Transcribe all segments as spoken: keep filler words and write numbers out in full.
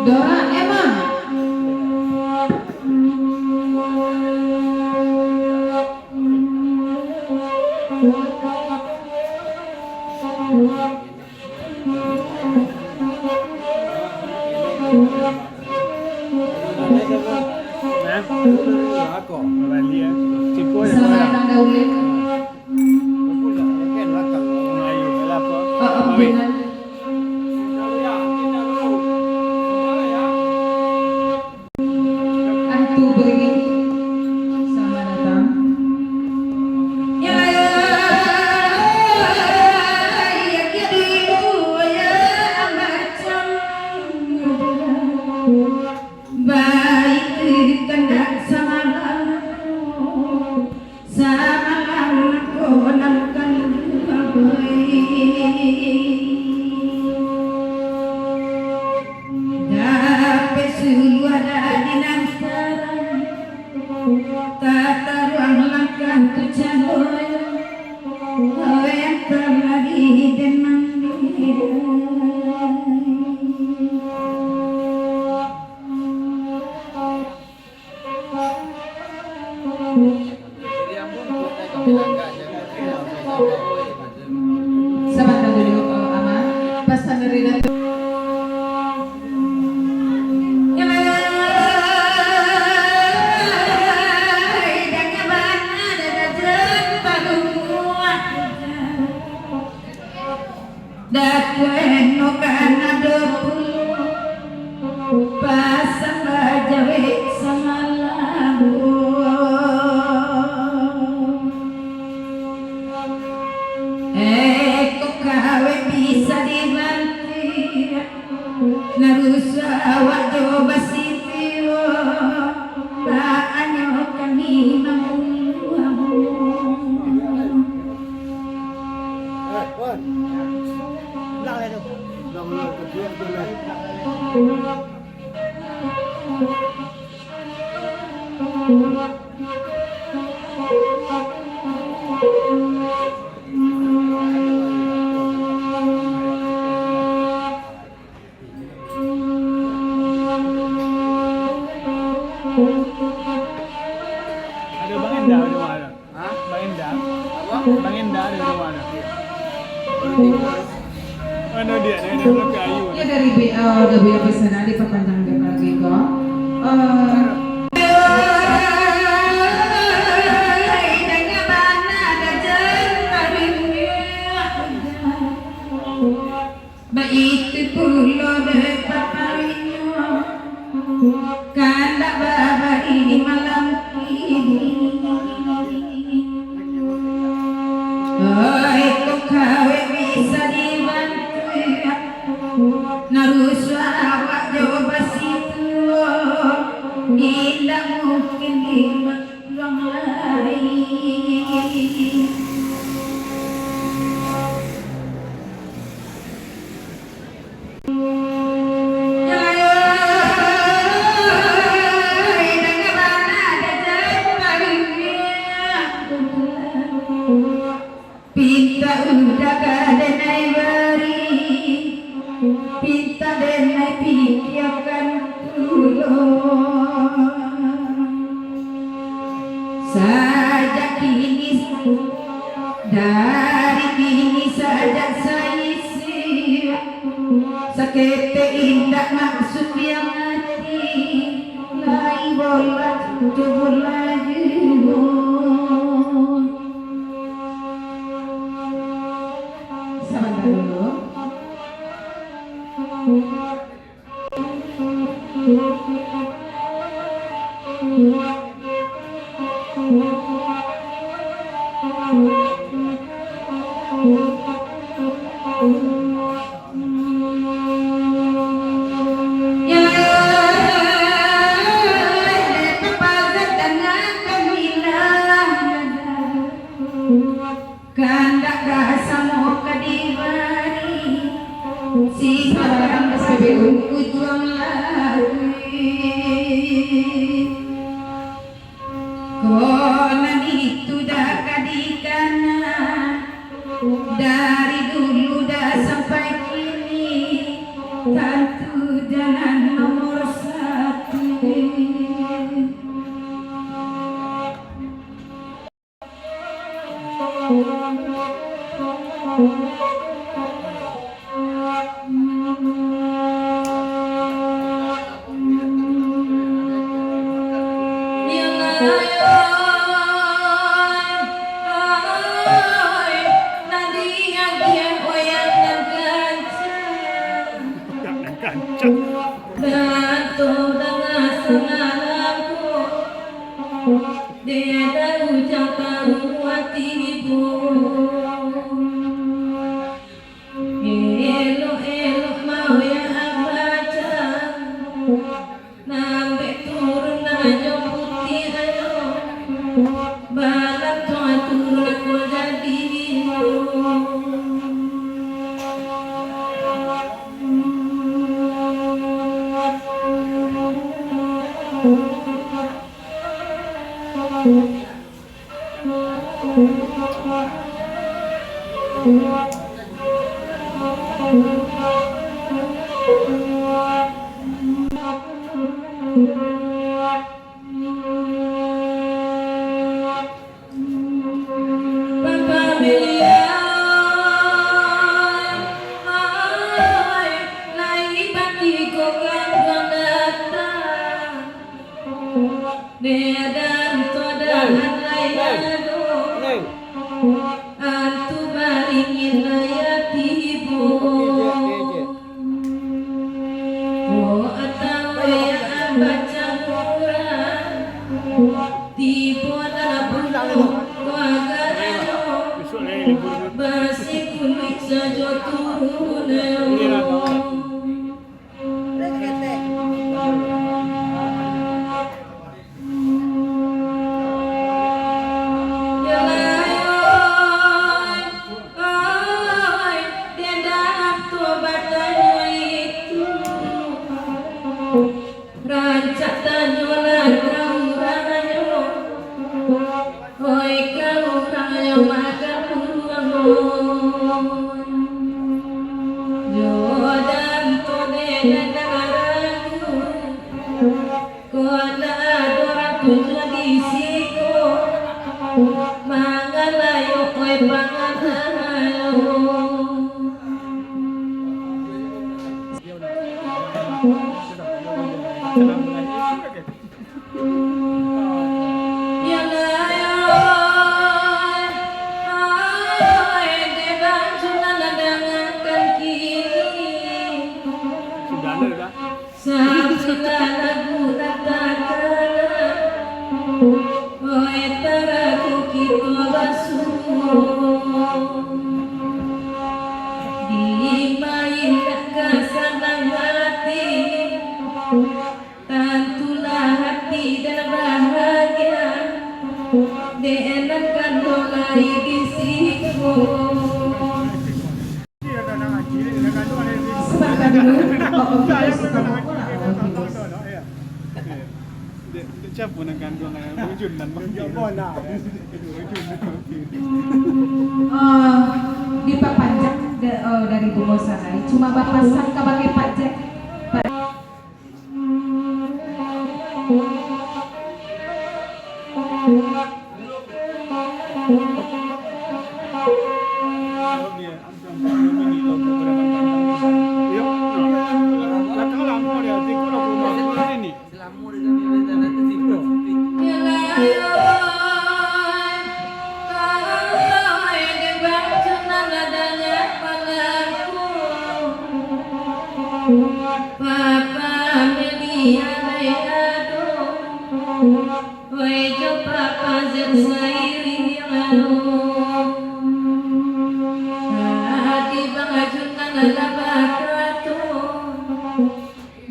Doraemon. Selamat datang, Daulin. Oh, oh, benar. Antu beringin. Selamat datang. Ya, ya, ya, ya, ya, ya, macam baitu kandak samalam. Samalam ko nan kanduang, dapek suluah dari nan tarang, tataruang langkah tu cahaya, yang telah di den mandirai. Sabanta dulu, Ama. Pasan dari Datuk. Datuak no kan ado pulo, pasan bajawek samalam. Eh, kok kawek bisa dibanti, narusuah awak jo basitiwo, baanyo kami manguluah. Ado Bang Enda, ado Bang Enda. Hah? Bang Enda. Apa? Bang Enda ado di rumah ado. Mano dia? Dia, dia, dia, ayu. Dia dari B L W P sana, dipapanjang dia lagi ko. Eh, Baitu pulo dek paparinyo, kandak babari malam kini. Oi, kok kawek bisa dibantu, narusuah awak jo basituwo, indak mungkin dimaklum lai. Pintak untuak ka denai bari, pintak denai pikiakan pulo. Sajak kini, dari kini sajak saisi, saketek indak maksud di ati, lai bolah tubuh laju. Sabanta dulu. Kandak ka samo ka dibari, si barang S P B U ujuang lai. Ko nan itu dah ka dikana, Dari dulu dah sampai kini, tantu jalan nomor satu. Elok-elok maweh abacang, nambek turun ajo putiah ajo, balatong turun ko jadi. Antu baringin layah tibo. Oh, atau ya baca Quran. Tibo nak bunuh keluarga. Basi kuluik sajo turun. Rancak tanyolah ka urangnyo, oi, ka urangnyo makan buruang. Jo dan to dek nan ragu, kok ndak ado urang tu jo di siko, mangalayo, oi, pangalayo. Sudah ada dah. Sabulan lagu nan takana, oi, tarago kito basuo. Dimain dak ka sanang hati, tantulah hati dah bahagia, dek nan kanduang lai di siko. Sebentar dulu. Oh, oke, sudah. Dek, dek siapa nan kanduang, eh? Bujun nan makin. Bujun nan makin. Eh, dipapanjang da-, eh, dari Bungo Sarai. Cuma bapasan kabake Pak Jack. Papa Meli alai ado, oi, jo Papa Zen sairing ado. Tadi Bang Ajun nan lah bakato,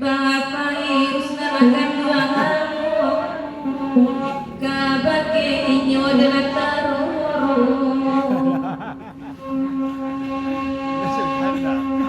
Bapa Irus nan kanduang ambo, kabake inyo adalah taroro.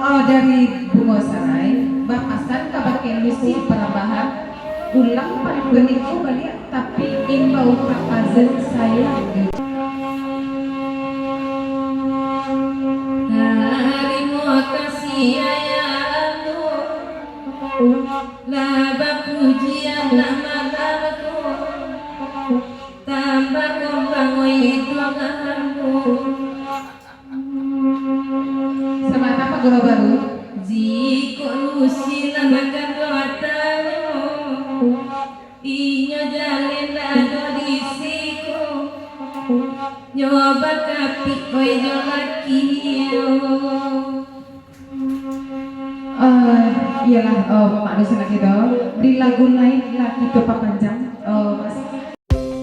Oh, dari Bungo Sarai, bapasan kabake Lucy Parambahan, ulang paling banyak baliak, tapi imbau Papa Zen sayang. Selamat datang, Pak Guru Baru. Jikok nu sinan ka doa tanyo, inyo jaleh ado di siko, nyo bakapik oi jo laki yo. Eh, iyolah, eh, Bapak dosen lagi tu. Di lagu lain lah kito papanjang, eh, Mas